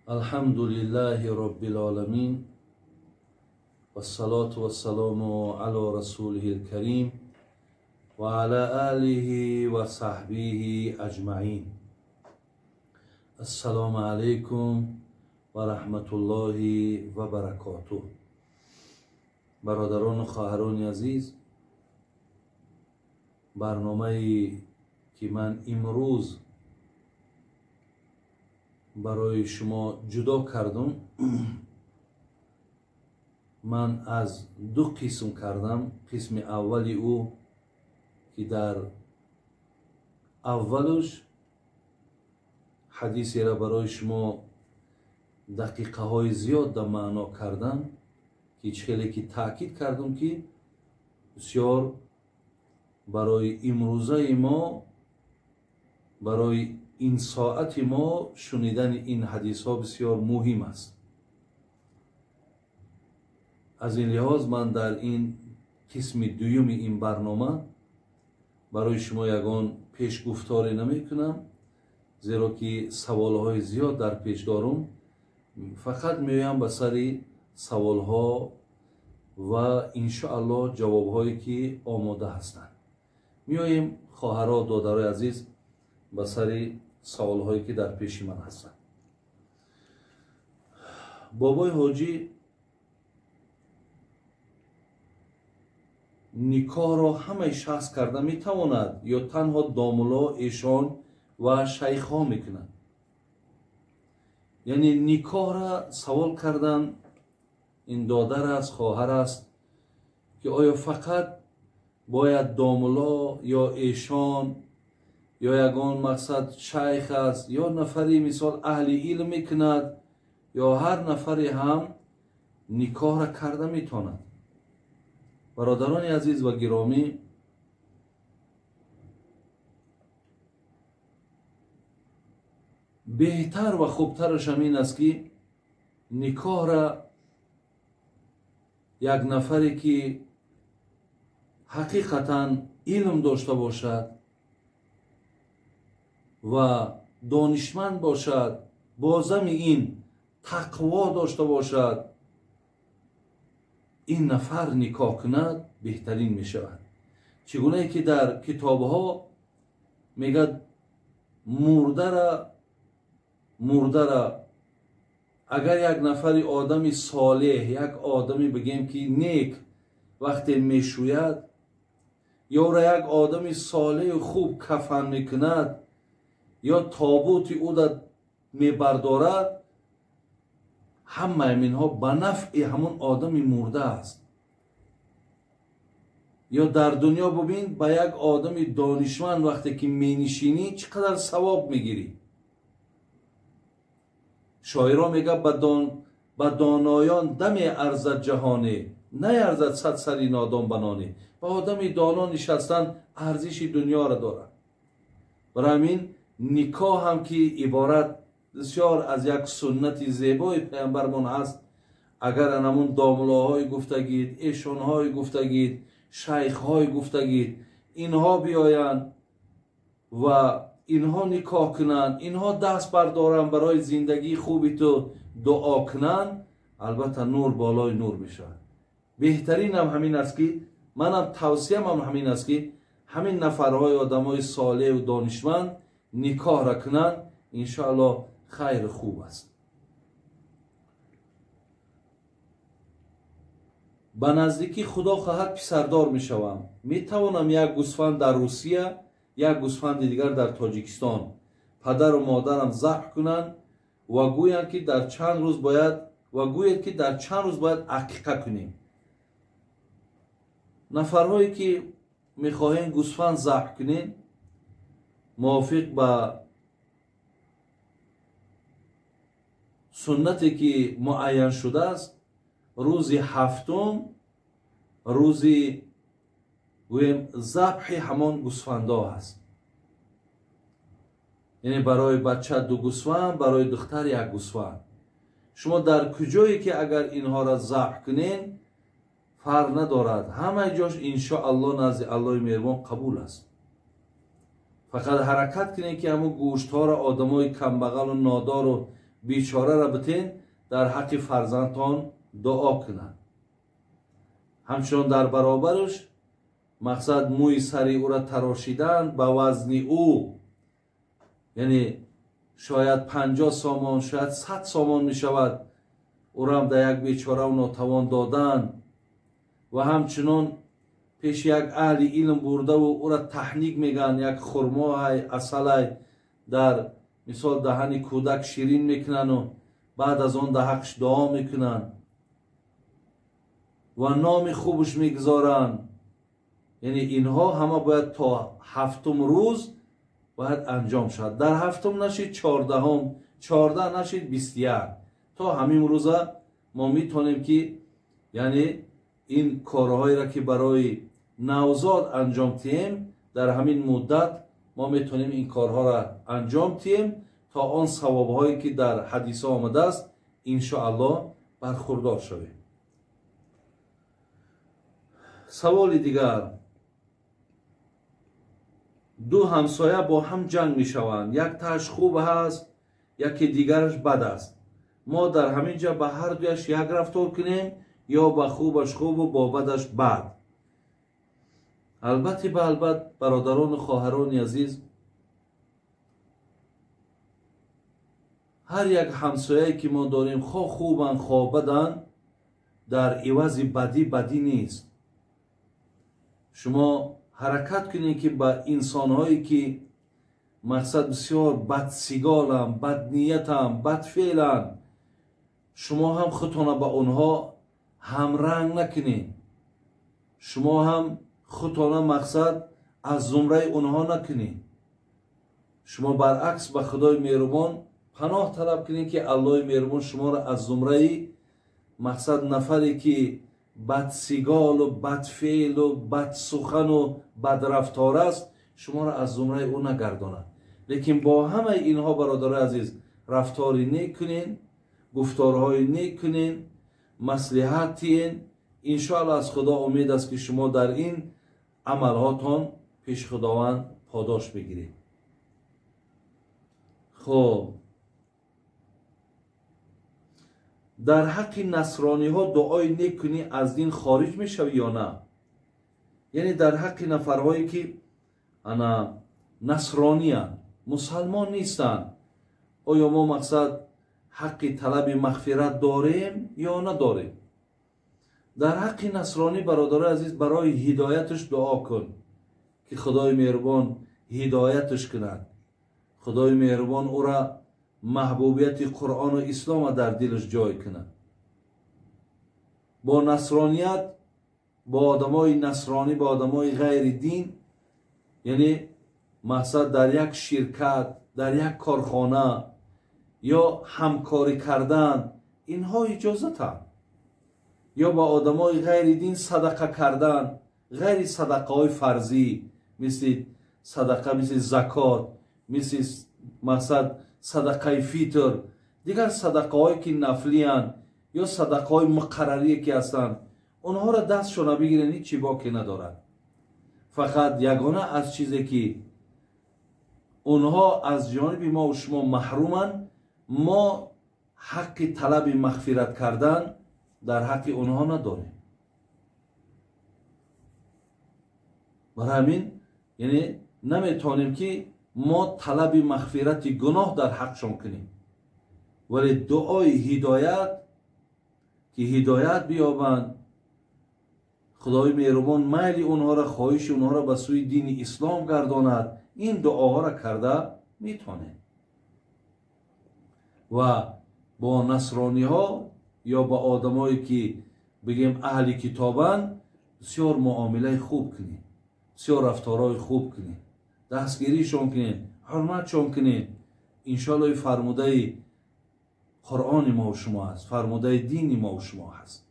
Алҳамдулиллаҳи роббил оламин вассалоту вассалому ало расулиҳил карим ва ала алиҳи ва саҳбиҳи аҷмаин. Ассалому алайкум ва раҳматуллоҳи ва баракотуҳ. Бародарону хоҳарони азиз, барномае ки ман имрӯз барои шумо ҷудо кардам, ман аз ду қисм кардам. Қисми аввали ӯ ки дар аввалаш ҳадисеро барои шумо дақиқаҳои зиёд да маъно кардам, ки чӣ хеле ки таъкид кардам, ки бисёр барои имрӯзаи мо, барои ин соати мо шунидани ин ҳадисҳо бисёр муҳим аст. Аз ин лиҳоз ман дар ин қисми дуюми ин барнома барои шумо ягон пешгуфторе намекунам, зеро ки саволҳои зиёд дар пеш дорум. Фақат меоям ба сари саволҳо ва иншоаллоҳ ҷавобҳое ки омода ҳастанд. Меоем, хоҳаро, додарои азиз, ба сари саволҳое ки дар пеши ман ҳастанд. Бобои ҳоҷӣ, никоҳро ҳамаи шахс карда метавонад ё танҳо домулло, эшон ва шайхҳо мекунанд? Яъне никоҳра савол кардан, ин додар аст, хоҳар аст, ки оё фақат бояд домулло ё эшон ё ягон мақсад шайх аст ё нафари мисол аҳли илм мекунад ё ҳар нафаре ҳам никоҳра карда метавонад? Бародарони азиз ва гиромӣ, беҳтар ва хубтараш ҳамин аст, ки никоҳра як нафаре ки ҳақиқатан илм дошта бошад ва донишманд бошад, бозами ин тақво дошта бошад, ин нафар никоҳ кунад беҳтарин мешавад. Чӣ гунае ки дар китобҳо мегӯяд, мурдара агар як нафари одами солеҳ, як одами бигем ки нек вақте мешӯяд, ёра як одами солеҳу хуб кафан мекунад ё тобути ӯ мебардорад, ҳамаи инҳо ба нафъи ҳамон одами мурда аст. Ё дар дунё бубин, ба як одами донишманд вақте ки менишинӣ чӣ қадар савоб мегирӣ. Шоиро мегӯяд, ба доноён даме арзад ҷаҳоне, наярзад сад сари нодон ба ноне. Ба одами доно нишастан арзиши дунёро дорад. Барои ҳамин никоҳ ҳам ки иборат бисёр аз як суннати зебои паямбармон ҳаст, агар анамун домулоҳои гуфтагид, эшонҳои гуфтагид, шайхҳои гуфтагид, инҳо биёянд ва инҳо никоҳ кунанд, инҳо даст бардоранд барои зиндагии хуби ту дуо кунанд, албатта нур болои нур мешавад. Беҳтаринам ҳамин аст, ки манам тавсиямам ҳамин аст, ки ҳамин нафарҳои одамои солеҳу донишманд никоҳра кунанд, иншоаллоҳ хайр хуб аст. Ба наздикӣ худо хоҳад писардор мешавам. Метавонам як гӯсфанд дар Русия, як гӯсфанди дигар дар Тоҷикистон падару модарам забҳ кунанд ва гӯянд ки дар чанд рӯз бояд ва гӯяд ки дар чанд рӯз бояд ақиқа кунем. Нафарҳое ки мехоҳем гӯсфанд забҳ кунем, мувофиқ ба суннате ки муайян шудааст, рӯзи ҳафтум, рӯзи гӯем забҳи ҳамон гӯсфандҳо аст. Яъне барои бача ду гӯсфанд, барои духтар як гӯсфанд. Шумо дар куҷое ки агар инҳоро забҳ кунен, фарқ надорад, ҳамаи ҷош иншоаллоҳ назди Аллоҳи меҳрубон қабул аст. Фақат ҳаракат кунед, ки ҳамун гӯштҳоро одамои камбағалу нодору бечораро битен, дар ҳаққи фарзандтон дуо кунад. Ҳамчунон дар баробараш мақсад мӯи сари ӯра тарошидан ба вазни ӯ, яъне шояд 50 сомон, шояд 100 сомон мешавад, ӯрам дар як бечораву нотавон додан ва ҳамчунон пеши як аҳли илм бурдаву ӯра таҳник мегӯянд, як хурмоай, асалай дар мисол даҳани кӯдак ширин мекунану баъд аз он дар ҳаққш дуо мекунанд ва номи хубш мегузоранд. Яъне инҳо ҳама бояд то ҳафтум рӯз бояд анҷом шавад. Дар ҳафтум нашид 14-ум, 14 нашид 21. То ҳамин рӯза мо метавонем ки яъне ин корҳоеро ки барои навзод анҷом диҳем, дар ҳамин муддат мо метавонем ин корҳоро анҷом диҳем то он савобҳое ки дар ҳадисҳо омадааст иншоаллоҳ бархурдор шавем. Саволи дигар: ду ҳамсоя бо ҳам ҷанг мешаванд, яктааш хуб ҳаст, яке дигараш бад аст. Мо дар ҳамин ҷа ба ҳар дуяш як рафтор кунем ё ба хубаш хубу бо бадаш бад? Албатта ба албат, бародарону хоҳарони азиз, ҳар як ҳамсояе ки мо дорем, хо хубанд хо баданд, дар ивази бадӣ бадӣ нест. Шумо ҳаракат кунед ки ба инсонҳое ки мақсад бисёр бадсиголанд, бадниятанд, бадфеъланд, шумо ҳам худтонро ба онҳо ҳамранг накунед. Шумо ҳам худтонро мақсад аз зумраи онҳо накунед. Шумо баръакс ба Худои меҳрубон паноҳ талаб кунед ки Аллоҳи меҳрубон шуморо аз зумраи мақсад нафаре ки бадсиголу бадфеълу бадсухану бадрафтор аст, шуморо аз зумраи ӯ нагардонад. Лекин бо ҳамаи инҳо, бародарои азиз, рафтори нек кунед, гуфторҳои нек кунед, маслиҳат диҳед. Иншоаллоҳ аз Худо умед аст ки шумо дар ин амалҳотон пеш Худованд подош бигиред. Хоб, дар ҳаққи насрониҳо дуои нек кунӣ аз дин хориҷ мешавӣ ё на? Яъне дар ҳаққи нафарҳое ки ана насрониянд, мусалмон нестанд, оё мо мақсад ҳаққи талаби мағфират дорем ё надорем? Дар ҳаққи насронӣ, бародарои азиз, барои ҳидояташ дуо кун ки Худои меҳрубон ҳидояташ кунад, Худои меҳрубон ӯра маҳбубияти Қуръону ислома дар дилаш ҷой кунад. Бо насроният, бо одамои насронӣ, бо одамои ғайри дин, яъне мақсад дар як ширкат, дар як корхона ё ҳамкорӣ кардан, инҳо иҷозатанд. Ё ба одамои ғайри дин садақа кардан, ғайри садақаҳои фарзӣ, мисли садақа, мисли закот, мисли мақсад садақаи фитр, дигар садақаҳое ки нафлиянд ё садақаҳои муқаррарие ки ҳастанд, онҳоро дастшона бигиранд, ҳеҷ чӣ боке надорад. Фақат ягона аз чизе ки онҳо аз ҷониби мо ва шумо маҳруманд, мо ҳаққи талаби мағфират кардан дар ҳаққи онҳо надорем. Барои ҳамин яъне наметавонем ки мо талаби мағфирати гуноҳ дар ҳаққшон кунем, вале дуои ҳидоят ки ҳидоят биёбанд, Худои меҳрубон майли онҳоро, хоҳиши онҳоро ба сӯи дини ислом гардонад, ин дуоҳоро карда метавонем. Ва бо насрониҳо ё ба одамое ки бигем аҳли китобанд, бисёр муомилаи хуб кунем, бисёр рафторҳои хуб кунем, дастгиришон кунем, ҳурматшон кунем. Иншоаллоҳ фармудаи Қуръони мо шумо аст, фармудаи дини мо шумо ҳаст.